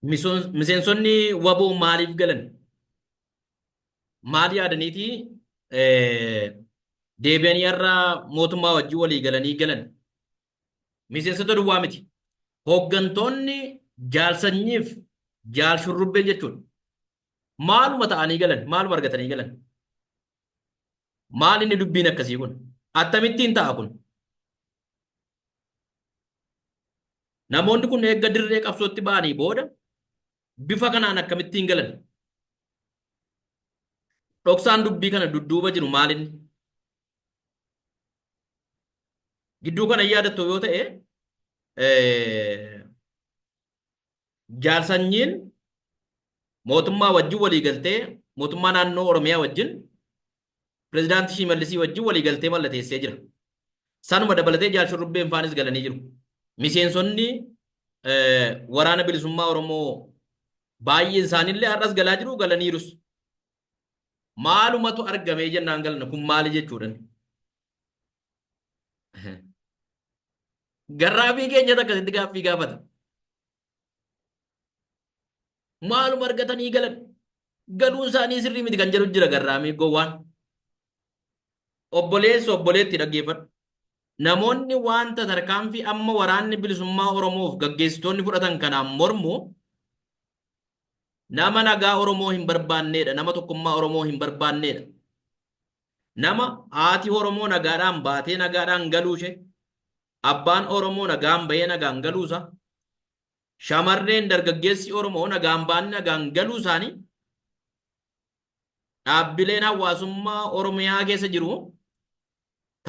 Miseensonni waboo maaliif galan? Maal yaadaniiti deebi'anii har'a mootummaa wajjin walii galanii galan? Miseensota duwwaa miti. Hooggantoonni Jaal Sanyiif Jaal Shurrubbee jechuudha. Maaluma ta'anii galan? Maaluma argatanii galan? Maal inni dubbiin akkasii kun? Akkamittiin ta'a kun? Namoonni kun eegga dirree qabsootti ba'anii booda bifa kanaan akkamittiin galan? Dhoksaan dubbii kana dudduuba jiru maal inni? Gidduu kana yaadattu yoo ta'e Jaal Sanyiin mootummaa wajjin walii galtee mootummaa naannoo Oromiyaa wajjin pirezidaantii Shimallisii wajjin walii galtee mallateessee jira. Sanuma dabalatee Jaal Shurrubbeen faanis galanii jiru. Miseensonni waraana bilisummaa Oromoo baay'een isaaniillee har'as galaa jiru galaniirus. Maalumatu argamee jennaan galan kun maali jechuudhan. Garraamii keenyatu akkasitti gaaffii gaafata. Maaluma argatanii galan? Galuun isaanii sirrii miti kan jedhu jira garraamii gowwaan. Obboleessa obboleetti dhaggeeffadhu. Namoonni wanta tarkaanfii amma waraanni bilisummaa Oromoof gaggeessitoonni fudhatan kanaan mormu nama nagaa Oromoo hin barbaanneedha. Nama tokkummaa Oromoo hin barbaanneedha. Nama haati Oromoo nagaadhaan baatee nagaadhaan galuu ishee, abbaan Oromoo nagaan bahee nagaan galuu isaa, shamarreen dargaggeessi Oromoo nagaan ba'anii nagaan galuu isaanii dhaabbileen hawaasummaa Oromiyaa keessa jiru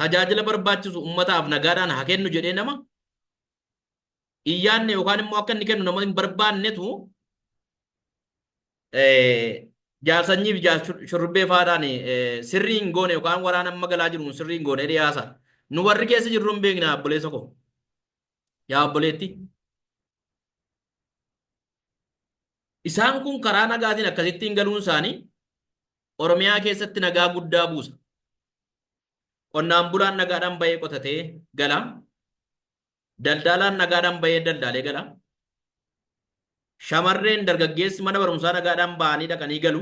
tajaajila barbaachisu ummataaf nagaadhaan haa kennu jedhee nama hin yaadne yookaan immoo akka inni kennu nama hin barbaannetu Jaal Sanyii fi Jaal Shurrubbee faadhaan sirrii hin goone yookaan waraana amma galaa jiruun sirrii hin goone dhiyaasa. Nu warri keessa jirru hin beekna obboleessa koo. Yaa obboleetti. Isaan kun karaa nagaatiin akkasittiin galuun isaanii Oromiyaa keessatti nagaa guddaa buusa. Qonnaan bulaan nagaadhaan bahee qotatee gala. Daldaalaan nagaadhaan bahee daldaalee gala. Shamarreen dargaggeessi mana barumsaa nagaadhaan ba'anii dhaqanii galu.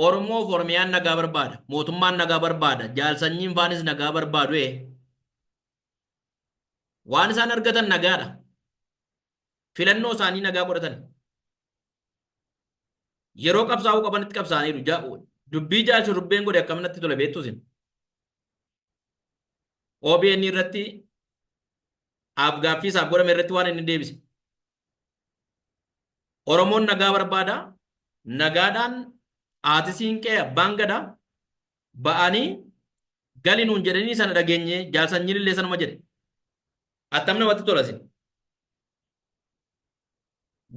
Oromoof Oromiyaan nagaa barbaada. Mootummaan nagaa barbaada. Jaal Sanyiin faanis nagaa barbaadu. Ee. Waan isaan argatan nagaadha. Filannoo isaanii nagaa godhatan. Yeroo qabsaa'uu qabanitti qabsaa'aniiru. Dubbii Jaal Shurrubbeen godhe akkam natti tole beektu isin. OBN irratti af-gaaffii isaaf godhame irratti waan inni deebise. Oromoon nagaa barbaada. Nagaadhaan haati siinqee abbaan gadaa ba'anii gali nuun jedhanii sana dhageenye Jaal Sanyiin illee sanuma jedhe. Attam namatti tola isin.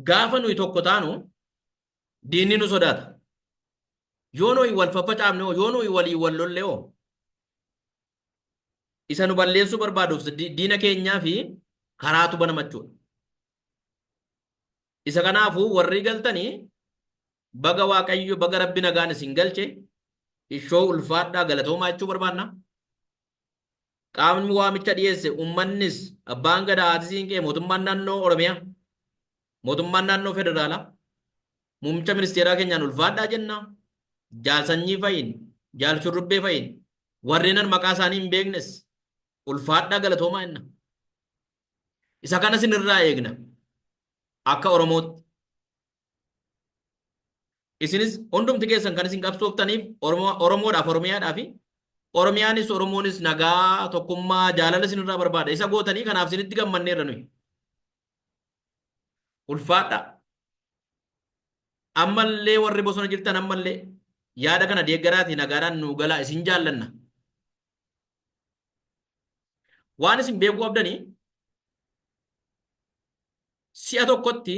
Gaafa nuyi tokko taanu diinni nu sodaata. Yoo nuyi wal faffacaafne hoo, yoo nuyi walii wal lolle hoo, isa nu balleessuu barbaaduuf diina keenyaa fi karaatu banama jechuudha. Isa kanaafuu warri galtanii baga Waaqayyo baga Rabbi nagaan isin galche ishoo ulfaadhaa galatoomaa jechuu barbaanna. Qaamni waamicha dhiyeesse uummannis abbaan gadaa haati siinqee mootummaan naannoo Oromiyaa mootummaan naannoo federaalaa Muummicha ministeeraa keenyaan ulfaadhaa jenna. Jaal Sanyii fa'iin, Jaal Shurrubbee fa'iin, warreen an maqaa isaanii hin beeknes ulfaadhaa galatoomaa jenna. Isa kana isinirraa eegna akka Oromootti. Isinis hundumti keessan kan isin qabsooftaniif Oromoodhaaf Oromiyaadhaaf fi Oromiyaanis Oromoonis nagaa tokkummaa jaalala isinirraa barbaada. Isa gootanii kanaaf isinitti gammanneerra nuyi. Ulfaadhaa. Ammallee warri bosona jirtan ammallee yaada kana deeggaraatii nagaadhaan nuu galaa isin jaallanna. Waan isin beekuu qabdanii si'a tokkotti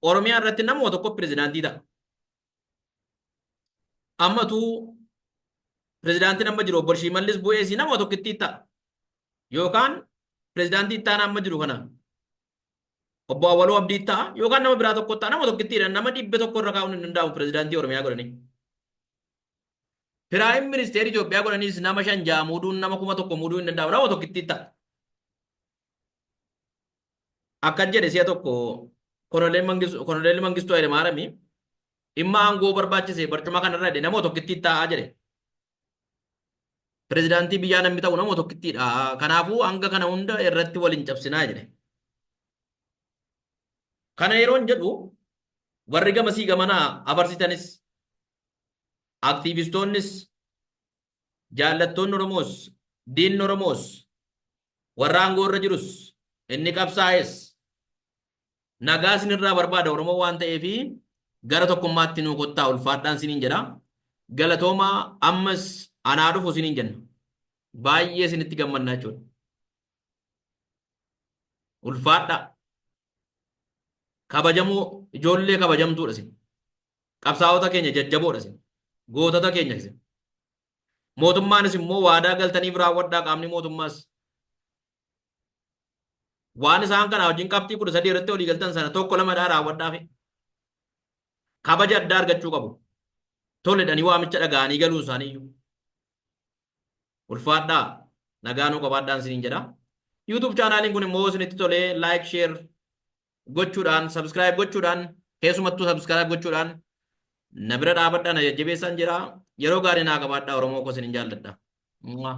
Oromiyaa irratti namuma tokko pirezidaantii ta'a. Ammatuu pirezidaantiin amma jiru obbo Shimallis Bu'eesii nama tokkittii ta'a. Yookaan pirezidaantii itti aanaa amma jiru kana obbo Awwaluu Abdii ta'a yookaan nama biraa tokko ta'a nama tokkittiidha nama 100 irra kaa'uun hin danda'amu pirezidaantii Oromiyaa godhanii. Piraayim ministeerri Itoophiyaa godhaniis nama 5 6 muuduun nama 1000 muuduu hin danda'amu nama tokkittii ta'a. Akkas jedhe si'a tokko Koloneel Mangistuu Hayilemaarami dhimma aangoo barbaachise barcuma kanarra jedhe nama tokkittii taa'aa jedhe. Pirezidaantii biyyaa namni ta'u nama tokkittiidha. Kanaafuu hanga kana hunda irratti wal hin cabsinaa jedhe. Kana yeroon jedhu warri gamasii gamanaa abarsitanis, aktiivistoonnis, jaallattoonni Oromoos, diinni Oromoos, warra aangoo irra jirus, inni qabsaa'es nagaa isinirraa barbaada Oromoo waan ta'eefi gara tokkummaatti nuu kottaa, ulfaadhaan isiniin jedha. Galatoomaa, ammas anaa dhufu isiniin jenna. Baay'ee isinitti gammannaa jechuudha. Ulfaadhaa. Kabajamoo, ijoollee kabajamtuudha isin. Qabsaa'ota keenya jajjaboodha isin. Gootota keenya isin. Mootummaanis immoo waadaa galtaniif raawwadhaa, qaamni mootummaas. Waan isaan kana wajjin qabxii 13 irratti walii galtan sana tokko lamadhaa raawwadhaa fi kabaja addaa argachuu qabu. Toledhanii waamicha dhaga'anii galuun isaanii iyyuu. Ulfaadhaa, nagaa nuu qabaadhaan isiniin jedha. YouTube chaanaaliin kun immoo isinitti tolee like, share gochuudhaan, subscribe gochuudhaan, keessumattuu subscribe gochuudhaan na bira dhaabadhaa, na jajjabeessaan jira. Yeroo gaarii naa qabaadhaa, Oromoo koo, isinin jaalladha. Mwah.